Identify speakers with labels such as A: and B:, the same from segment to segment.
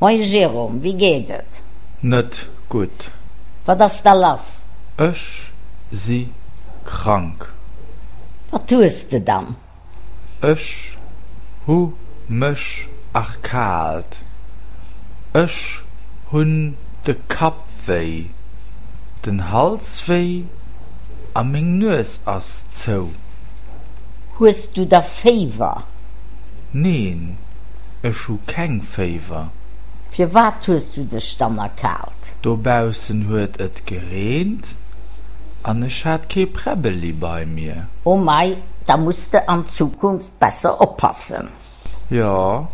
A: Moie Jérôme, wéi geet et?
B: Net gutt.
A: Wat ass da lass?
B: Ech si krank.
A: Wat hues de dann?
B: Ech hu mech erkaalt. Ech hunn de Kapp wéi, den Hals wéi a meng Nues ass zou.
A: Hues du da Féiwer?
B: Neen, ech hu keng Féiwer.
A: Firwat hues du dech dann erkaalt?
B: Dobaussen huet et gereent an ech hat kee Präbbeli bei mir.
A: Oh mei, da muss de an Zukunft besser oppassen.
B: Jo,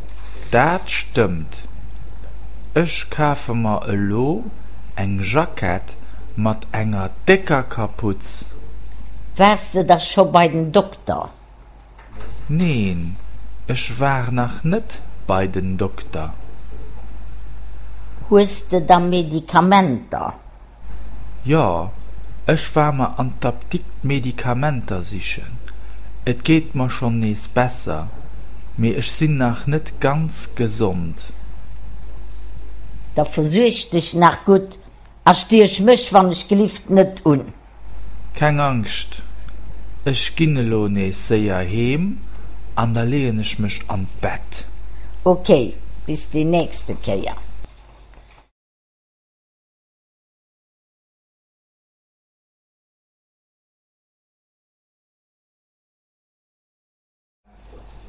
B: dat stëmmt. Ech kafe mer elo eng Jackett mat enger décker Kaputz.
A: Waars de da scho bei den Dokter?
B: Neen, ech war nach net bei den Dokter.
A: Hues de da Medikamenter?
B: Jo, ech war mer an d'Apdikt Medikamenter sichen. Et geet mer schonn nees besser, mee ech sinn nach net ganz gesond.
A: Da versuerg dech nach gutt a stiech mech wann ech gelift net un.
B: Keng Angscht, ech ginn elo nees séier heem an da leeën ech mech an d'Bett.
A: Ok, bis déi nächste Kéier.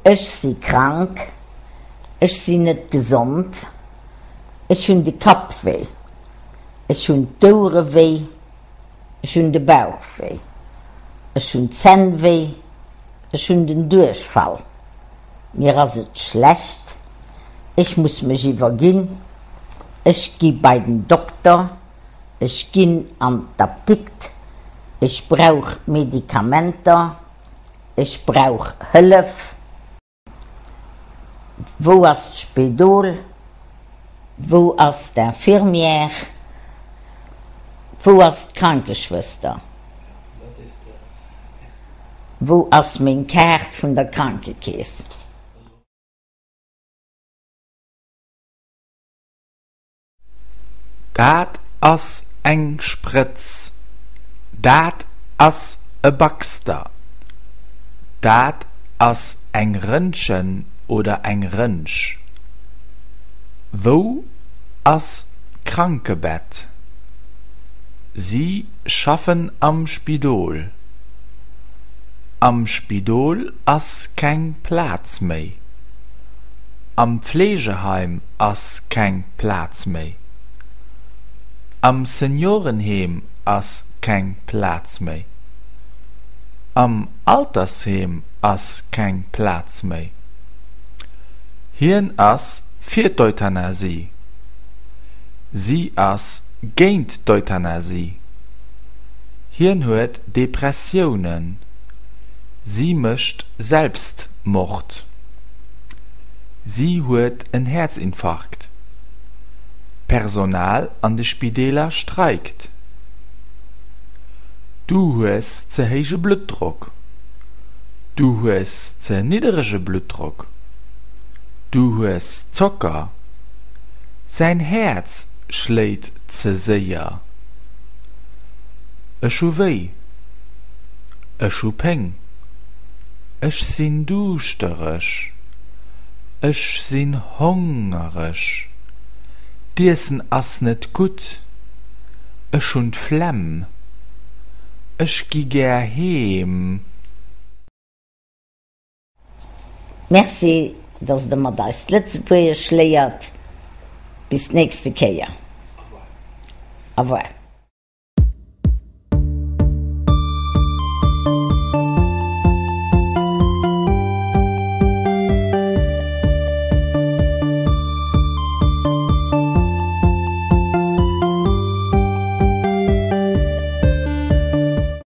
A: Ech si krank. Ech sinn net gesond. Ech hunn de Kapp wéi. Ech hunn d'Ouere wéi. Ech hunn de Bauch wéi. Ech hunn d'Zänn wéi. Ech hunn den Duerchfall. Mir ass et schlecht. Ech muss mech iwwerginn. Ech gi bei den Dokter. Ech ginn an d'Apdikt. Ech brauch Medikamenter. Ech brauch Hëllef. Wou ass d'Spidol? Wou ass d'Infirmière? Wou ass d'Krankeschwëster? Wou ass meng Kaart vun der Krankekeess?
B: Dat ass eng Sprëtz. Dat ass e Baxter. Dat ass eng Rëntgen oder eng Rënsch. Wou ass d'Krankebett? Si schaffen am Spidol. Am Spidol ass keng Plaz méi. Am Pflegeheim ass keng Plaz méi. Am Seniorenheem ass keng Plaz méi. Am Altersheem ass keng Plaz méi. Hien ass fir d'Euthanasie. Si ass géint d'Euthanasie. Hien huet Depressiounen. Si mécht Selbstmord. Si huet en Häerzinfarkt. D'Personal an de Spideeler streikt. Du hues ze héije Bluttdrock. Du hues ze nidderege Bluttdrock. Du hues Zocker. Säin Häerz schléit ze séier. Ech hu wéi. Ech hu Péng. Ech sinn duuschtereg. Ech sinn hongereg. D'Iessen ass net gutt. Ech hunn d'Flemm. Ech gi gär heem.
A: Merci, dass Der mat eis Lëtzebuergesch léiert. Bis d'nächste Kéier. Au revoir.